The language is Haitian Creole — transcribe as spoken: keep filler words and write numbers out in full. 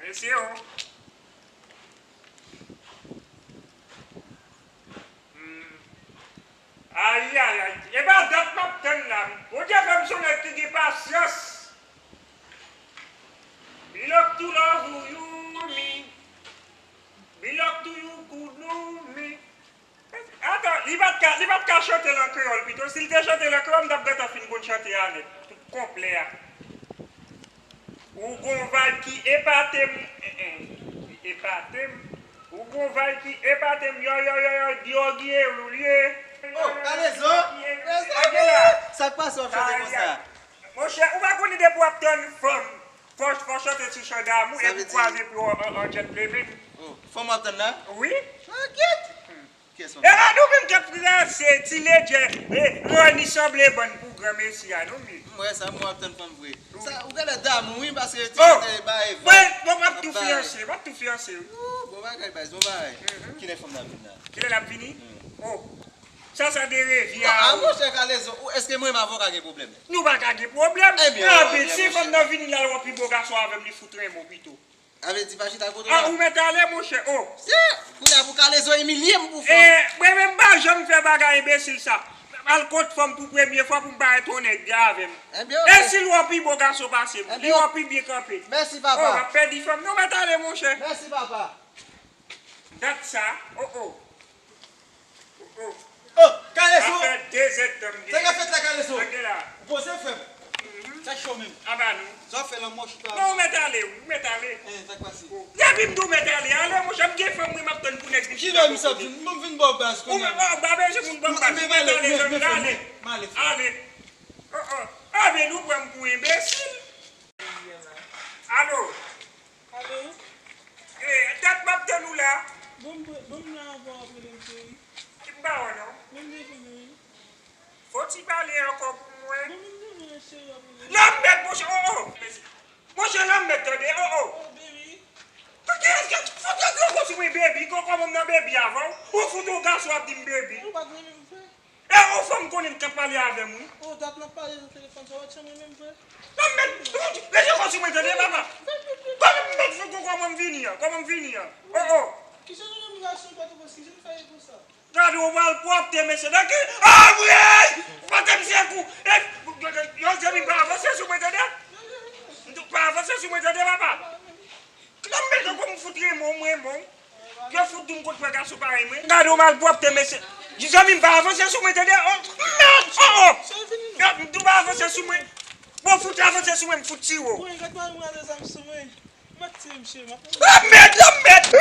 Mesye o. Hmm. Ay, ay, ay. E pa dat m ap tann la. Bondye fè m se yon nèg ki gen pasyans. Bilok tou love you, you, me. Bilok tou you, could you, me. Atann, li pa t ka, li pa t ka chante l an kreyòl pito. Si l te chante l an kreyòl, m t ap gentan fin konn chante a nèt, tout konplè a. Ou gon vibe ki epate m, eh, eh, ki epate m. Ou gon vibe ki epate m, yo, yo, yo, yo, Diogie ou l ye. Oh, Kalezo! Sa k pase w ap chante konsa? Monchè, ou pa konnen depi w ap tann fanm, fò, fò chante sou chan damou, epi w kwaze pye w an, an, an gentleman. Oh, fanm w ap tann la? Wi. Ah, kèt! Kiyès fanm sa? E pa nou menm k ap franse, ti ledjè, e, Rony sanble bann pou granmesi a, nou menm. M wè sa, m wè w ap tann fanm vre. Sa, ou genlè damou, wi, paske ti ledjè ba e van. Mwen, bon, m ap tou fiyanse, m ap tou fiyanse, wi. Ooh, bon bagay, baz, bon bagay. Kilè fanm nan ap vin la? Kilè l ap vini? Oh, sa, sa de revyen a ou. Non, a, monchè Kalezo, ou, èske mwen menm avè w ka gen pwoblèm? Nou pa ka gen pwoblèm. Ebyen, ebyen, si fanm nan vini la, l wè pi bo gason avè m, li fout renmen w pito. Sa vle di pa chita kote w la. Ah, ou mèt ale, monchè. Oh. Kounye a pou Kalezo imilye m pou fè. Eh, mwen menm m pa janm fè bagay enbesil sa. Al kot fanm pou premye fwa pou m parèt onèt avè m. Ebyen, oke. E si l wè pi bo gason pase m, li wè pi byen kanpe. Mèsi, papa. Oh, m ap pèdi fanm. Non, mèt ale, monchè. Mèsi, papa. Dat sa, oh, oh. Oh, Kalezo! Sa fè de zèdtan m gen. Sa k ap fèt la, Kalezo? Tande la. Ou poze, frè m? Mhm. Sa cho menm? Aba nou. Sa w ap fè lanmò chita? Non, ou mèt ale, ou mèt ale. Eh, sa k pase? Oh. Depi m di w mèt ale, ale, monchè, m gen fanm, wi, m ap tann pou nèg vin chita bò kote m. Ki lè m sot vin? Bon, m vin ba w baz kounye a. Ou pa bezwen moun ban m baz. Ou mèt ale, zanmi, ale. M ale, frè. Ale. Oh, oh. Ah, men nou pran m pou enbesil. Alo? Alo? Eh, dat m ap tann ou la. Bon, m, bon, m la ankò, ap rele m cheri. Ki m pa wè non. Bon, m devan nou, wi. Fò w ti pale ankò pou mwen. Bon, m devan nou, cheri, ap rele m. Lanmèd, monchè, oh, oh. Monchè, lanmèd, tande, oh, oh. Oh, baby. Tande, èske fò w tande ankò sou mwen, baby, kòman m nan baby avan w? Ou fout yon gason ap di m baby. Ou pa t renmen m vre? E yon fanm konnen k ap pale avè m, wi. Oh, dat n ap pale nan telefòn sa, w pa t janm renmen m vre? Lanmèd, rete kò sou mwen, tande, papa. Kòman m mèt fè, kòman m vini an? Kòman m vini an? Oh, oh. Kijan nou menm gason Pòtoprens, kijan n fè ye konsa? Gade yon malpwòpte, mesye, nan ki? Ah, wi! Pote m sekou! E, yo, zanmi, pa avanse sou mwen, tande? Pa avanse sou mwen, tande, papa? Lanmèd, tankou m fout renmen w, mwen, bon. Yo fout di m kot wè gason parèy mwen. Gade yon malpwòpte, mesye. Zanmi m, pa avanse sou mwen, tande? Oh, mèd! Oh, oh! Yo, m di w pa avanse sou mwen. Bon, fout avanse sou mwen, m fout tire w. Bon, gad mwen, mwen, zam sou mwen. M ap tiye m, cheri, m ap. Lanmèd, lanmèd!